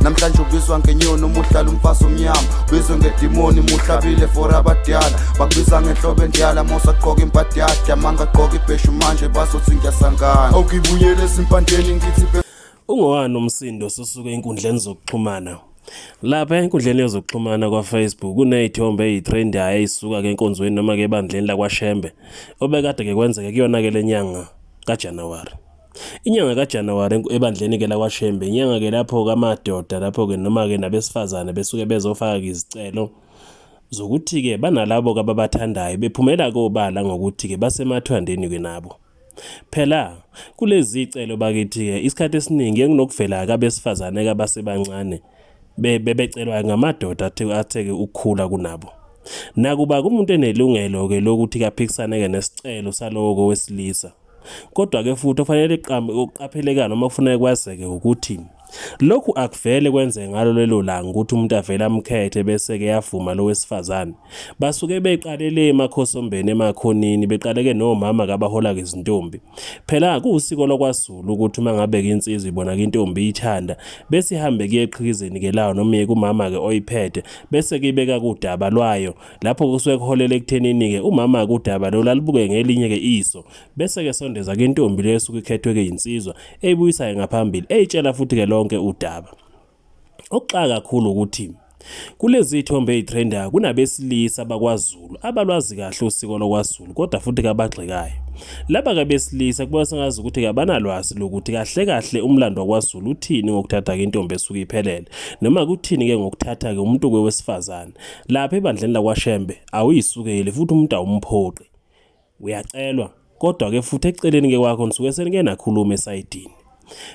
Namhlanje ubizwa ngenyoni uma uhlala umfazi omnyama, ubizwe ngedimoni muhlabile for abadala. Bakubiza ngenhlobo endala mosagqoka imbadada, mangagqoka ibheshu manje bazothi ngiyasangana. Awukibuyele ezimpandeni ngithi. Ungowani umsindo osusuka enkundleni zokuxhumana? Lapha enkundleni yezokuxhumana kwaFacebook kuney'thombe ey'threndayo ey'suka-ke enkonzweni noma-ke ebandleni lakwaShembe obekade-ke kwenzeke kuyona-ke le nyanga kaJanuwari. Inyanga kaJanuwari ebandleni-ke lakwaShembe inyanga-ke lapho-ke amadoda lapho-ke noma-ke nabesifazane besuke bezofaka-ke izicelo zokuthi-ke banalabo-ke ababathandayo bephumela kobala ngokuthi-ke basemathwandeni-ke nabo. Phela kulezi zicelo bakithi-ke isikhathi esiningi enginokuvela-ke abesifazane-ke abasebancane bebecelwa ngamadoda athe-ke ukukhula kunabo. Nakuba kumuntu enelungelo-ke lokuthi kaphikisane-ke nesicelo salowo kowesilisa. Kodwa-ke futhi okufanele ukuqapheleka noma kufuneka kwazeke ukuthi lokhu akuvele kwenzeke ngalo lelo langa ukuthi umuntu avele amkhethe bese-ke eyavuma lo wesifazane. Basuke beqale le emakhosombeni emakhonini beqaleke nomama kabahola-ke izintombi. Phela kuwusiko lwakwaZulu ukuthi uma ngabe-ke insizwa ibona-ke intombi iyithanda bese ihambe kuye eqhikizeni-ke layo noma iye kumama-ke oyiphethe bese-ke ibeka kudaba lwayo. Lapho kusuke kuholela ekuthenini-ke umama-ke udaba lolu alubuke ngelinye-ke iso bese-ke sondeza-ke intombi leyo esuke ikhethwe-ke yinsizwa eyibuyisayo ngaphambili eyitshela futhi-ke lonke udaba. Okuxaka kakhulu ukuthi kulezi zithombe ey'threndayo kunabesilisa bakwaZulu abalwazi kahle usiko lwakwaZulu kodwa futhi kabagxekayo. Laba-ke besilisa kuba sengazi ukuthi kabanalwazi lokuthi kahle kahle umlando wakwaZulu uthini ngokuthatha-ke intombi esuke iphelele noma kuthini-ke ngokuthatha-ke umuntu-ke wesifazane. Lapha ebandleni lakwaShembe awuyisukeli futhi umuntu awumphoqi. Uyacelwa kodwa-ke futhi eceleni-ke kwakho nisuke senike nakhuluma esayidini.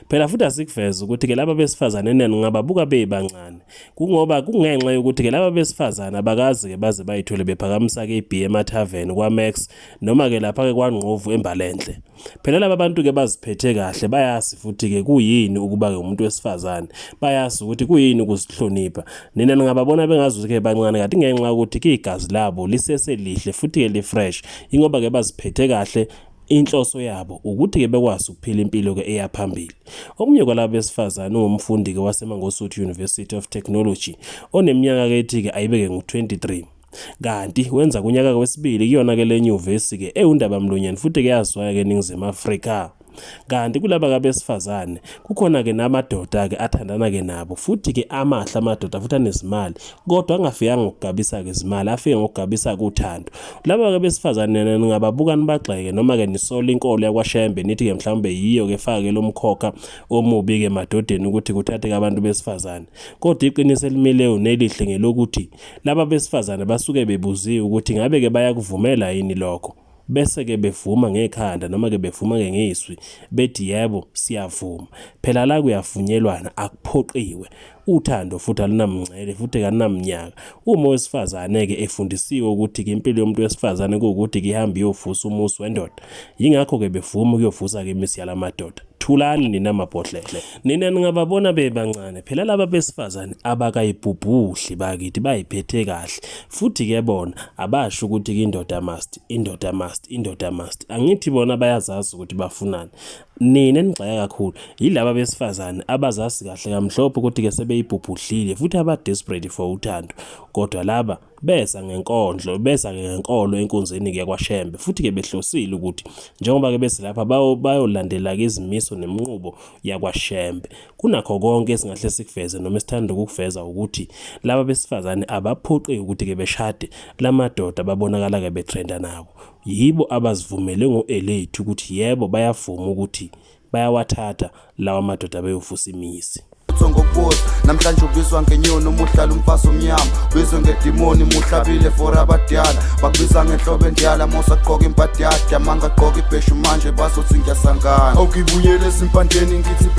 Phela futhi asikuveze ukuthi-ke laba besifazane nani ngababuka bebancane. Kungoba kungenxa yokuthi-ke laba besifazane abakazi-ke baze bayithole bephakamisa-ke ibhiya emathaveni kwaMax noma-ke lapha-ke kwaNgqovu eMbalenhle. Phela laba bantu-ke baziphethe kahle bayazi futhi-ke kuyini ukuba-ke umuntu wesifazane. Bayazi ukuthi kuyini ukuzihlonipha. Nina ningababona bengazuthi-ke bancane kanti ngenxa yokuthi ke igazi labo liseselihle futhi-ke li-fresh. Ingoba-ke baziphethe kahle inhloso yabo ukuthi-ke bekwazi ukuphila impilo-ke eya phambili. Omunye kwalaba besifazane ungumfundi-ke waseMangosuthu University of Technology oneminyaka-ke ethi-ke ayibeke ngu-23. Kanti wenza kunyaka wesibili kuyona-ke le nyuvesi-ke ewundabamlonyeni futhi-ke yaziwayo-ke eNingizimu Afrika. Kanti kulaba kabesifazane kukhona-ke namadoda-ke athandana-ke nabo futhi-ke amahle amadoda futhi anezimali kodwa angafikanga ngokugabisa-ke izimali afike ngokugabisa-ke uthando. Laba-ke besifazane nina ningababuka nibagxeke noma-ke nisole inkolo yakwaShembe nithi-ke mhlawumbe yiyo-ke efake lo mkhokha omubi-ke emadodeni ukuthi kuthatheke abantu besifazane. Kodwa iqiniso elimileyo nelihle ngelokuthi Laba besifazane basuke bebuziwe ukuthi ngabe-ke bayakuvumela yini lokho, bese-ke bevuma ngekhanda noma-ke bevuma-ke ngezwi bethi yebo siyavuma. Phela la kuyavunyelwana akuphoqiwe. Uthando futhi alunamngcele futhi kalunaminyaka. Uma owesifazane-ke efundisiwe ukuthi-ke impilo yomuntu wesifazane kuwukuthi-ke ihambe iyovusa umuzi wendoda, yingakho-ke bevuma ukuyovusa-ke imizi yalamadoda. Thulani nina mabhodlela. Nina ningababona bebancane phela laba besifazane abakayibhubhudli bakithi bayiphethe kahle futhi ke bona abasho ukuthi ke indoda must indoda must indoda must angithi bona bayazazi ukuthi bafunani. Nina enigxeka kakhulu yilaba besifazane abazazi kahle kamhlophe ukuthi ke sebeyibhubhudlile futhi aba desperate for uthando kodwa laba Beza ngenkondlo, beza-ke ngenkolo enkonzweni-ke yakwaShembe, futhi-ke behlosile ukuthi njengoba-ke besilapha bayolandela-ke izimiso neminqubo yakwaShembe. Kunakho konke esingahle sikuveze noma esithanda ukukuveza ukuthi laba besifazane abaphoqiwe ukuthi-ke beshade la madoda babonakala-ke betrenda nabo. Yibo abazivumele ngo-elethu ukuthi yebo bayavuma ukuthi bayawathatha lawa madoda beyovusa imizi. Ngokubuza namhlanje ubizwa ngenyoni uma uhlala umfazi omnyama, ubizwe ngedimoni muhlabile for abadala, bakubiza ngenhlobo endala mosagqoka imbadada, mangagqoka ibheshu manje bazothi ngiyasangana. Awukibuyele ezimpandeni ngithi.